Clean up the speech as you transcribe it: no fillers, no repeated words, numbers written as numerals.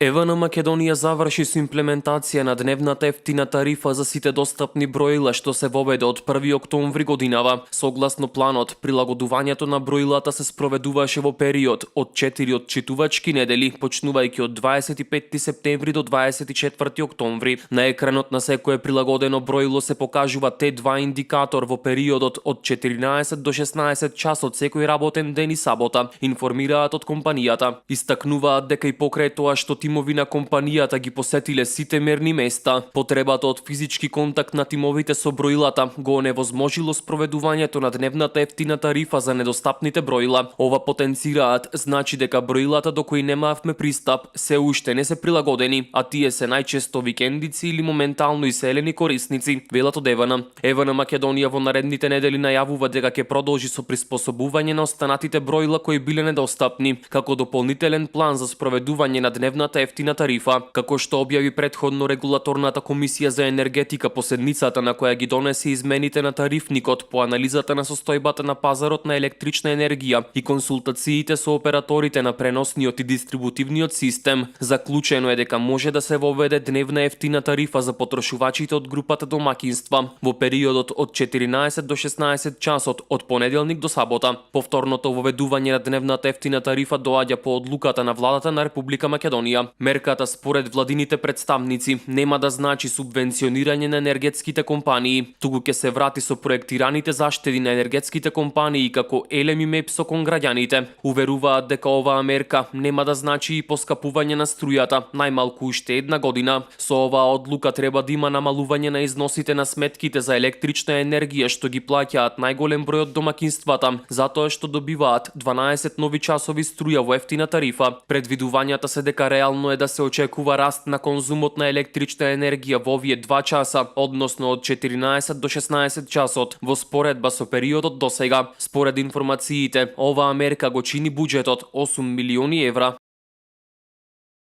ЕВН Македонија заврши со имплементација на дневната ефтина тарифа за сите достапни броила што се воведе од 1 октомври годинава. Согласно планот, прилагодувањето на броилата се спроведуваше во период од 4 отчитувачки недели, почнувајќи од 25 септември до 24 октомври. На екранот на секое прилагодено броило се покажува Т2 индикатор во периодот од 14 до 16 часот секој работен ден и сабота, информираат од компанијата. Истакнуваат дека и покрај тоа што тимови на компанијата ги посетиле сите мерни места, потребата од физички контакт на тимовите со броилата го оневозможило спроведувањето на дневната ефтина тарифа за недостапните броила. Ова потенцираат, значи дека броилата до кои немавме пристап се уште не се прилагодени, а тие се најчесто викендици или моментално иселени корисници, велат од ЕВН. ЕВН Македонија во наредните недели најавува дека ќе продолжи со приспособување на останатите броила кои биле недостапни, како дополнителен план за спроведување на дневната ефтина тарифа, како што објави претходно регулаторната комисија за енергетика по седницата на која ги донесе измените на тарифникот по анализата на состојбата на пазарот на електрична енергија и консултациите со операторите на преносниот и дистрибутивниот систем. Заклучено е дека може да се воведе дневна ефтина тарифа за потрошувачите од групата домаќинства во периодот од 14 до 16 часот од понеделник до сабота. Повторното воведување на дневната ефтина тарифа доаѓа по одлуката на владата на Република Македонија. Мерката според владините представници нема да значи субвенционирање на енергетските компании, туку ќе се врати со проектираните заштеди на енергетските компании како Елем и Мепсо кон граѓаните. Уверуваат дека оваа мерка нема да значи и поскапување на струјата, најмалку уште една година. Со оваа одлука треба да има намалување на износите на сметките за електрична енергија што ги плаќаат најголем број од домаќинствата, затоа што добиваат 12 нови часови струја во ефтина тарифа. Предвидувањата се дека реално е да се очекува раст на конзумот на електрична енергија во овие 2 часа, односно од 14 до 16 часот, во споредба со периодот досега. Според информациите, оваа мерка го чини буџетот 8 милиони евра.